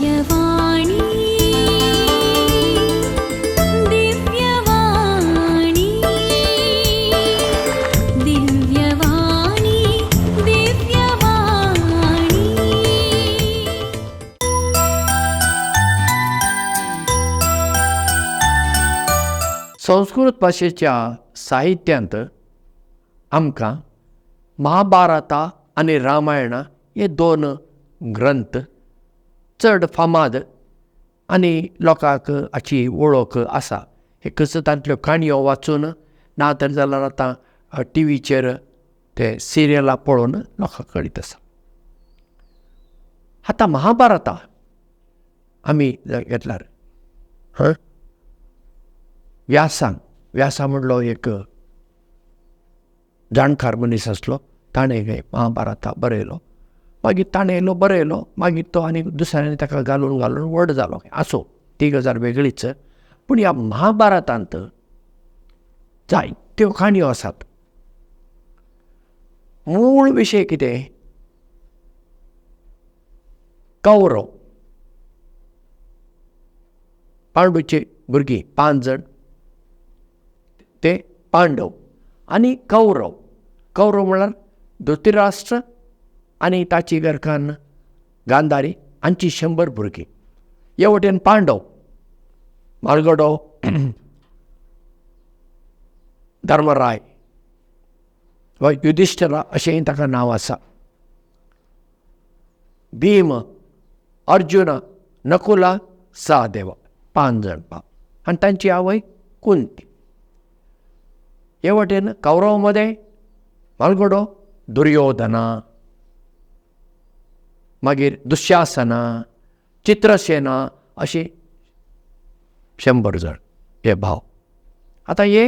दिव्यवाणी दिव्यवाणी दिव्यवाणी दिव्यवाणी. संस्कृत भाशेच्या साहित्यांत आमकां महाभारता आनी रामायणा हे दोन ग्रंथ चड फामाद आनी लोकांक हाची वळख आसा. एकच तांतल्यो काणयो वाचून ना तर जाल्यार आतां टी व्हीचेर ते सिरियलां पळोवन लोकांक कळीत आसा. आतां महाभारता आमी घेतल्यार व्यासान, व्यासा म्हणलो एक जाणकार मनीस आसलो, ताणें महाभारता बरयलो. मागीर ताणें येयलो बरयलो, मागीर तो आनी दुसऱ्यांनी ताका घालून घालून व्हड जालो. आसूं, ती गजाल वेगळीच. पूण ह्या महाभारतांत जायत्यो काणयो आसात. मूळ विशय कितें? कौरव पांडूचे भुरगीं 5 जाण, ते पांडव आनी कौरव. कौरव म्हळ्यार धृतराष्ट्र आनी ताची घरकान्न गांधारी हांची 100 भुरगीं. हे वटेन पांडव मालगडो, धर्मराय वा युधिश्ठरा अशेंय ताका नांव आसा, भीम, अर्जुन, नकुला, सहदेवा, 5 जाण बाप आनी तांची आवय कुंती. हे वटेन कौरव मदें मालगडो दुर्योधना, मागीर दुःशासना, चित्रसेना अशी 100 जाण हे भाव. आतां हे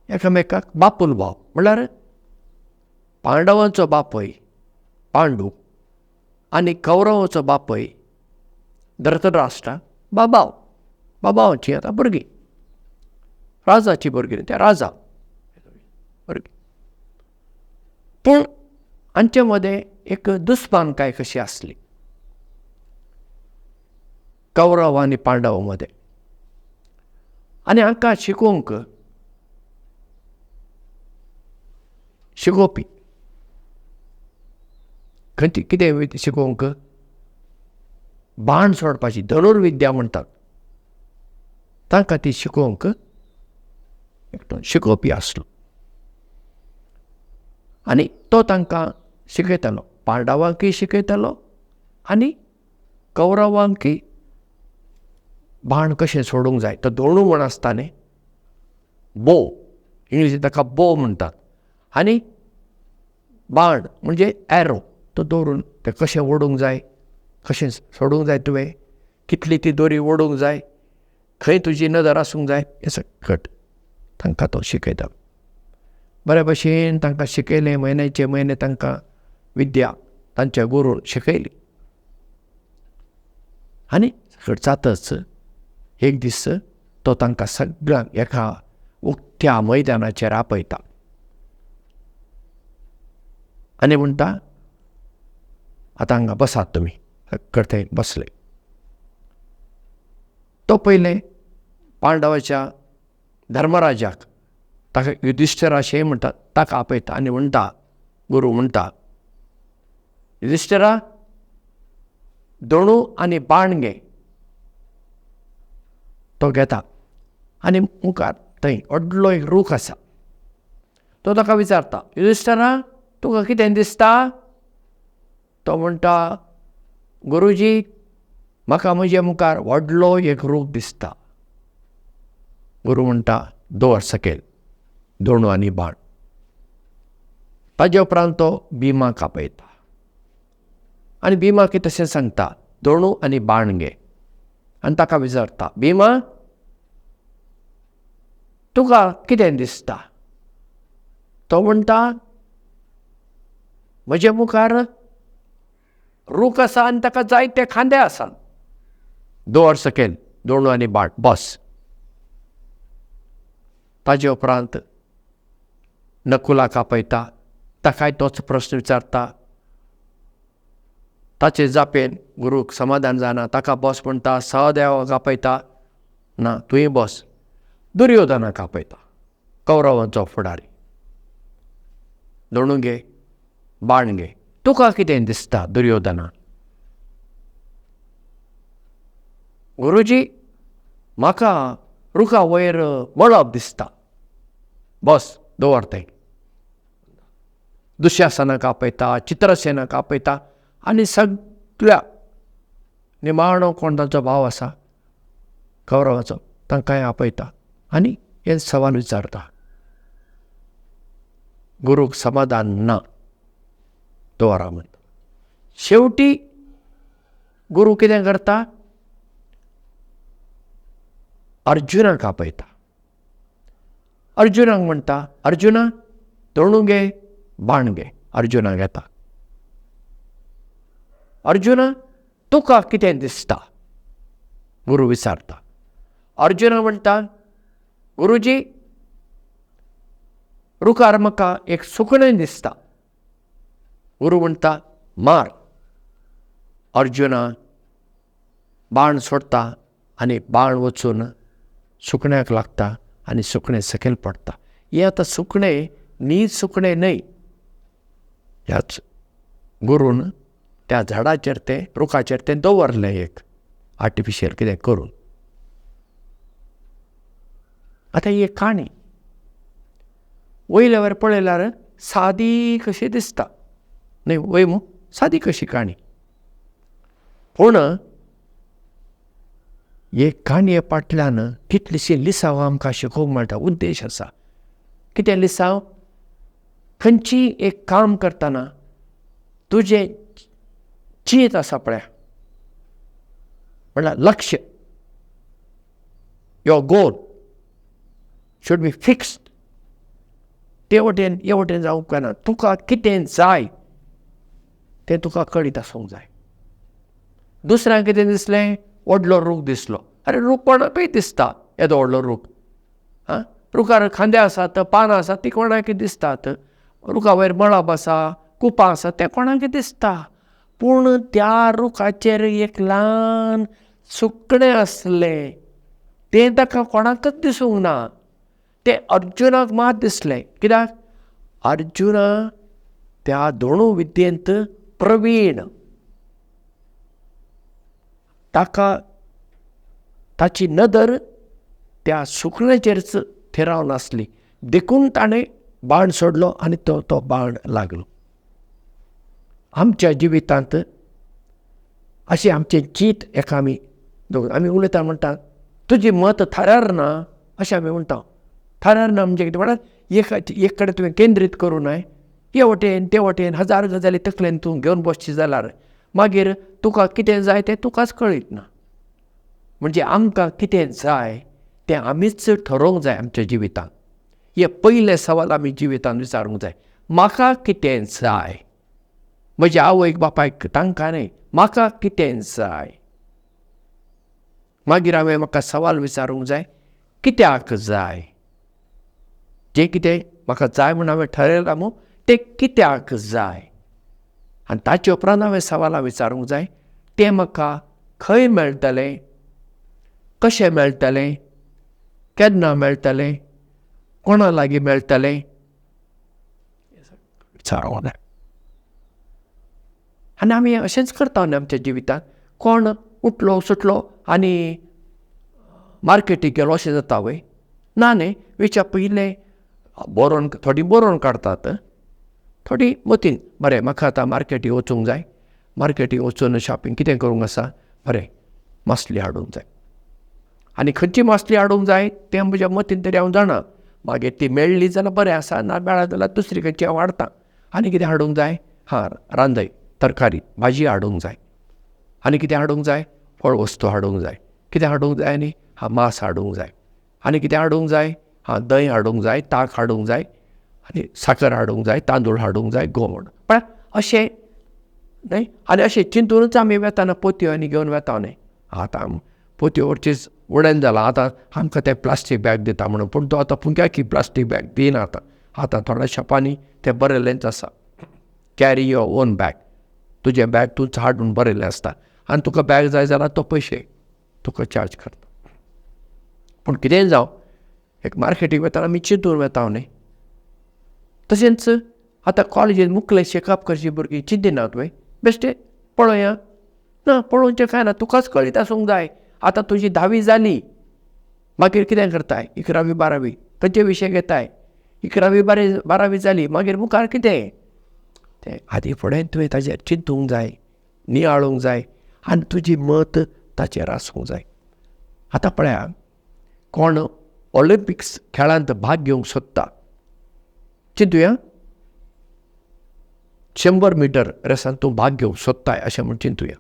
एकामेकाक बापूल भाव म्हणल्यार पांडवांचो बापूय पांडू आनी कौरवांचो बापूय धृतराष्ट्र बाबाव. बाबावांची आतां भुरगीं, राजाची भुरगीं, त्या राजा भुरगीं. पूण हांचे मदें एक दुस्मानकाय कशी आसली कौरव आनी पांडव मदें. आनी हांकां शिकोवंक शिकोवपी खंयची कितें शिकोवंक, बाण सोडपाची धनुर्विद्या म्हणटात, तांकां ती शिकोवंक एकटो शिकोवपी आसलो आनी तो तांकां शिकयतालो. पांडवांकय शिकयतालो आनी कौरवांकय बाण कशें सोडूंक जाय. तो दोणू म्हण आसता न्ही, बो, इंग्लिशींत ताका बो म्हणटात, आनी बाण म्हणजे एरो, तो दवरून तें कशें ओडूंक जाय, कशें सोडूंक जाय, तुवें कितली ती दोरी ओडूंक जाय, खंय तुजी नदर आसूंक जाय, हें सकट तांकां तो शिकयता. बरे भशेन तांकां शिकयलें, म्हयन्याचे म्हयने तांकां विद्या तांच्या गुरून शिकयली. आनी जातच एक दीस तो तांकां सगळ्यांक एका उक्त्या मैदानाचेर आपयता आनी म्हणटा, आतां हांगा बसात तुमी. थंय बसले. तो पयलें पांडवाच्या धर्मराजाक, ताका युधिश्ठरा अशेंय म्हणटात, ताका आपयता आनी म्हणटा, गुरू म्हणटा, युधिश्ठरा दोणू आनी बाण घे. तो घेता आनी मुखार थंय व्हडलो एक रूख आसा. तो ताका विचारता, युधिश्ठरा तुका कितें दिसता? तो म्हणटा, गुरुजी म्हाका म्हजे मुखार व्हडलो एक रूख दिसता. गुरू म्हणटा, दवर सकयल दोणू आनी बाण. ताजे उपरांत तो भीमाक आपयता आनी भीमाक तशें सांगता, दोणू आनी बाण घे. आनी ताका विचारता, भीमा तुका कितें दिसता? तो म्हणटा, म्हजे मुखार रूख आसा आनी ताका जायते खांदे आसात. दवर सकयल दोणू आनी बाण, बस. ताजे उपरांत नकुलाक आपयता, ताकाय तोच प्रस्न विचारता, ताचे जापेन गुरूक समाधान जायना. ताका बस म्हणटा, सहदेवाक आपयता, ना तुंय बस. दुर्योधनाक आपयता, कौरवांचो फुडारी. धोणू घे, बाण घे, तुका कितें दिसता दुर्योधना? गुरुजी म्हाका रुखा वयर मळब दिसता. बस दवर तें. दुशासनाक आपयता, चित्रसेनाक आपयता आनी सगळ्या निमाणो कोण तांचो भाव आसा कौरवाचो, तांकांय आपयता आनी हे सवाल विचारता. गुरूक समाधान ना, दवरा म्हणटा. शेवटी गुरू कितें करता? अर्जुनाक आपयता. अर्जुनाक म्हणटा, अर्जुना धोणू घे, बाण घे. अर्जुनाक येता. अर्जुना तुका कितें दिसता? गुरू विचारता. अर्जुना म्हणटा, गुरुजी रुखार म्हाका एक सुकणें दिसता. गुरू म्हणटा मार. अर्जुना बाण सोडता आनी बाण वचून सुकण्याक लागता आनी सुकणें सकयल पडटा. हें आतां सुकणें न्हीद सुकणें न्हय, ह्याच गुरून त्या झाडाचेर तें रुखाचेर तें दवरलें एक आर्टिफिशियल कितें करून. आतां ही एक काणी वयल्या वयर पळयल्यार सादी कशी दिसता न्हय, वय मू, सादी कशी काणी. पूण हे काणये फाटल्यान कितलीशीं लिसांव आमकां शिकोवंक मेळटा. उद्देश आसा कितें लिसांव? खंयची एक काम करतना तुजें चीत आसा पळया, म्हणल्यार लक्ष्य, your goal should be fixed. ते वटेन हे वटेन जावंक जायना. तुका कितें जाय तें तुका कळीत आसूंक जाय. दुसऱ्यांक कितें दिसलें? व्हडलो रूख दिसलो. आरे रूख कोणाकय दिसता, येदो व्हडलो रूख. आं, रुखार खांदे आसात, पानां आसात, ती कोणाकय दिसतात. रुखा वयर मळब आसा, कुपां आसा, तें कोणाकय दिसता. पूण त्या रुखाचेर एक ल्हान सुकणें आसलें, तें ताका कोणाकच दिसूंक ना. तें अर्जुनाक मात दिसलें. कित्याक? अर्जुना त्या धोणू विद्येंत प्रवीण. ताका ताची नदर त्या सुकण्याचेरच थिरावन आसली, देखून ताणें बाण सोडलो आनी तो तो बाण लागलो. आमच्या जिवितांत अशें आमचें चीत एका आमी आमी उलयता म्हणटा, तुजी मत थारार ना अशें आमी म्हणटा. थारार ना म्हणजे कितें म्हळ्यार एक कडेन तुवें केंद्रीत करूं नये, हे वटेन ते वटेन हजार गजाली तकलेन तूं घेवन बसची जाल्यार मागीर तुका कितें जाय तें तुकाच कळीत ना. म्हणजे आमकां कितें जाय तें आमीच ठरोवंक जाय आमच्या जिवितांत. हें पयलें सवाल आमी जिवितांत विचारूंक जाय, म्हाका कितें जाय? म्हज्या आवयक बापायक तांकां न्हय, म्हाका कितें जाय? मागीर हांवें म्हाका सवाल विचारूंक जाय, कित्याक जाय? जें कितें म्हाका जाय म्हूण हांवें ठरयलां मू, तें कित्याक जाय? आनी ताचे उपरांत हांवें सवालां विचारूंक जाय, तें म्हाका खंय मेळटलें, कशें मेळटलें, केन्ना मेळटलें, कोणा लागीं मेळटलें, विचारूंक जाय. आनी आमी अशेंच करता न्ही आमच्या जिवितांत. कोण उठलो सुटलो आनी मार्केटीक गेलो अशें जाता वय? ना न्ही. वेच्या पयलें बरोवन, थोडीं बरोवन काडटात, थोडीं मतीन, बरें म्हाका आतां मार्केटीक वचूंक जाय, मार्केटीक वचून शॉपिंग कितें करूंक आसा, बरें मासली हाडूंक जाय. आनी खंयची मासली हाडूंक जाय तें म्हज्या मतीन तरी हांव जाणा. मागीर ती मेळ्ळी जाल्यार बरें आसा, ना मेळत जाल्यार दुसरी खंयची हांव हाडटा. आनी कितें हाडूंक जाय? हां, रांदय, तरकारी, भाजी हाडूंक जाय. आनी कितें हाडूंक जाय? फळ वस्तू हाडूंक जाय. कितें हाडूंक जाय आनी? हां, मांस हाडूंक जाय. आनी कितें हाडूंक जाय? हां, दही हाडूंक जाय, ताक हाडूंक जाय, आनी साकर हाडूंक जाय, तांदूळ हाडूंक जाय, गोड. पण अशें न्हय. आनी अशें चिंतूनच आमी वेताना पोतयो आनी घेवन वेता न्हय. आतां पोतयो व्हरचीच उणें जालां, आतां आमकां तें प्लास्टीक बॅग दिता म्हणून, पूण तो आतां फुंक्याकी प्लास्टीक बॅग दिना. आतां आतां थोड्या शॉपांनी तें बरयल्लेंच आसा, कॅरी your own bag. तुजें बॅग तूंच हाड म्हूण बरयल्लें आसता आनी तुका बॅग जाय जाल्यार तो पयशे तुका चार्ज करता. पूण कितेंय जावं, एक मार्केटीक वतना आमी चिंतून वता न्ही. तशेंच आतां कॉलेजीन मुखलें शिकप करची भुरगीं चिंतिनात न्हय, बेश्टें पळोवया ना, पळोवचें कांय ना, तुकाच कळीत आसूंक जाय. आतां तुजी 10वी जाली, मागीर कितें करताय? 11वी 12वी खंयचे विशय घेताय? 11वी 12वी जाली, मागीर मुखार कितें? तें आदी फुडें तुवें ताजेर चिंतूंक जाय, नियाळूंक जाय आनी तुजी मत ताचेर आसूंक जाय. आतां पळया, कोण ऑलिम्पिक्स खेळांत भाग घेवंक सोदता, चिंतुया, 100 मिटर रेसान तूं भाग घेवंक सोदताय अशें म्हूण चिंतुया.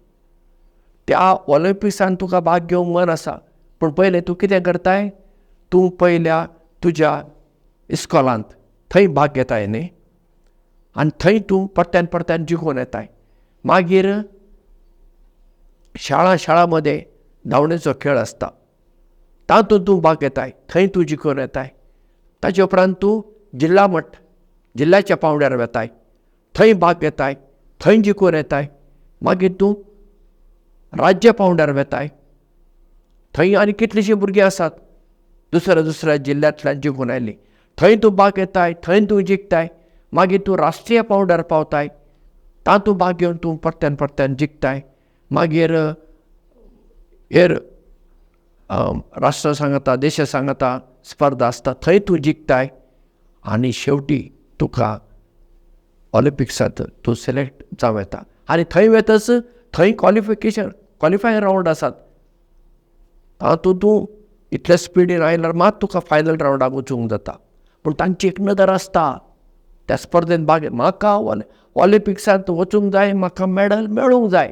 त्या ऑलिम्पिक्सान तुका भाग घेवंक मन आसा, पूण पयलें तूं कितें करताय? तूं पयल्या तुज्या इस्कॉलांत थंय भाग घेताय न्ही, आनी थंय तूं परत्यान परत्यान जिखून येताय. मागीर शाळा शाळा मदें धांवणेचो खेळ आसता, तातूंत तूं भाग घेताय, थंय तूं जिखून येताय. ताचे उपरांत तूं जिल्ला मठ जिल्ल्याच्या पांवड्यार वेताय, थंय भाग घेताय, थंय जिखून येताय. मागीर तूं राज्य पांवड्यार वेताय, थंय आनी कितलींशीं भुरगीं आसात दुसऱ्या दुसऱ्या जिल्ल्यांतल्यान जिखून आयलीं, थंय तूं भाग घेताय, थंय तूं जिखताय. मागीर तूं राष्ट्रीय पांवड्यार पावताय, तातूंत भाग घेवन तूं परत्यान परत्यान जिखताय. मागीर हेर राष्ट्र सांगता, देशा सांगता स्पर्धा आसता, थंय तूं जिखताय आनी शेवटी तुका ऑलिम्पिक्सांत तूं सिलेक्ट जावं येता. आनी थंय वेतच थंय क्वॉलिफिकेशन क्वॉलिफायंग रावंड आसात, तातूंत तूं इतले स्पिडीन आयल्यार मात तुका फायनल रावंडाक वचूंक जाता. पूण तांची एक नदर आसता त्या स्पर्धेन भाग, म्हाका ऑलिम्पिक्सांत वचूंक जाय, म्हाका मॅडल मेळूंक जाय,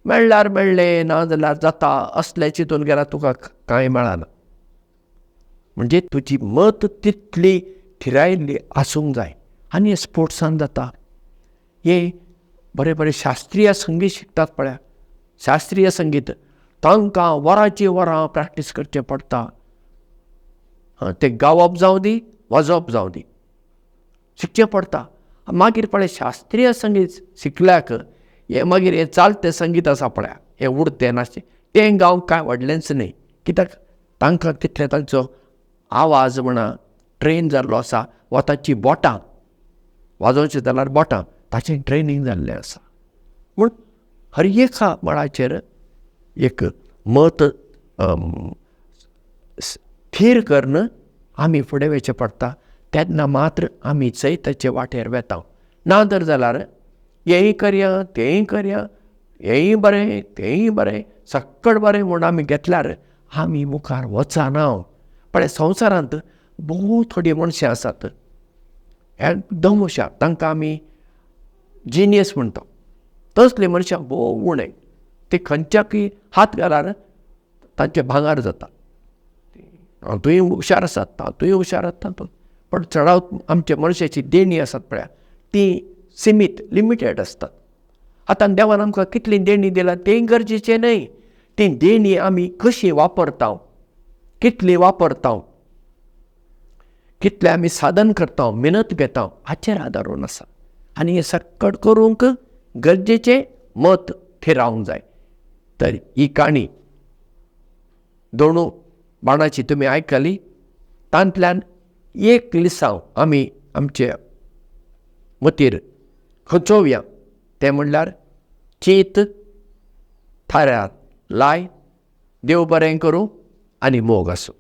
मेळ्ळ्यार मेळ्ळें, ना जाल्यार जाता, असलें चिंतून गेल्यार तुका कांय मेळना. म्हणजे तुजी मत तितली थिरायिल्ली आसूंक जाय. आनी हें स्पोर्ट्सान जाता. हे बरें बरें शास्त्रीय संगीत शिकतात पळया, शास्त्रीय संगीत तांकां वरांची वरां प्रॅक्टीस करचें पडटा. तें गावप जावं दी, वाजोवप जावं दी, शिकचें पडटा. मागीर पळय शास्त्रीय संगीत शिकल्याक हें मागीर हें चालतें संगीत आसा पळया, हें उडतें नाचतें तें गावंक कांय व्हडलेंच न्हय, कित्याक तांकां तितलें तांचो आवाज म्हणा ट्रेन जाल्लो आसा, वा तांची बोटां वाजोवचें जाल्यार बोटां ताचें ट्रेनींग जाल्लें आसा. म्हूण हर एका मळाचेर एक मत थीर करून आमी फुडें वचचें पडटा, तेन्ना मात्र आमी जैताचे वाटेर वेता. ना तर जाल्यार हेंय करया, तेंय करया, हेंय बरें तेंय बरें, सक्कड बरें म्हूण आमी घेतल्यार आमी मुखार वचना. पळय संवसारांत भोव थोडीं मनशां आसात एकदम हुशार, तांकां आमी जिनियस म्हणटा, तसलीं मनशां भोव उणें, ते खंयच्याकय हात घाल्यार तांचें भांगर जाता. तातूंय हुशार आसात, तातूंय हुशार आसात, तातूंत, पण चडावत आमच्या मनशाची देणी आसात पळया ती सिमीत लिमिटेड आसतात. आतां देवान आमकां कितली देणी दिल्या तें गरजेचें न्हय, ती देणी आमी कशी वापरता, कितली वापरता, कितलें आमी साधन करता, मेहनत घेता, हाचेर आदारून आसा. आनी हें सक्कड करूंक गरजेचें मत थिरावंक जाय. तर ही काणी दोणू बाणाची तुमी आयकली, तांतल्यान एक लिसांव आमी आमचे मतीर खचोवया, तें म्हणल्यार चीत थाऱ्यार लाय, देव बरें करूं आनी मोग आसूं.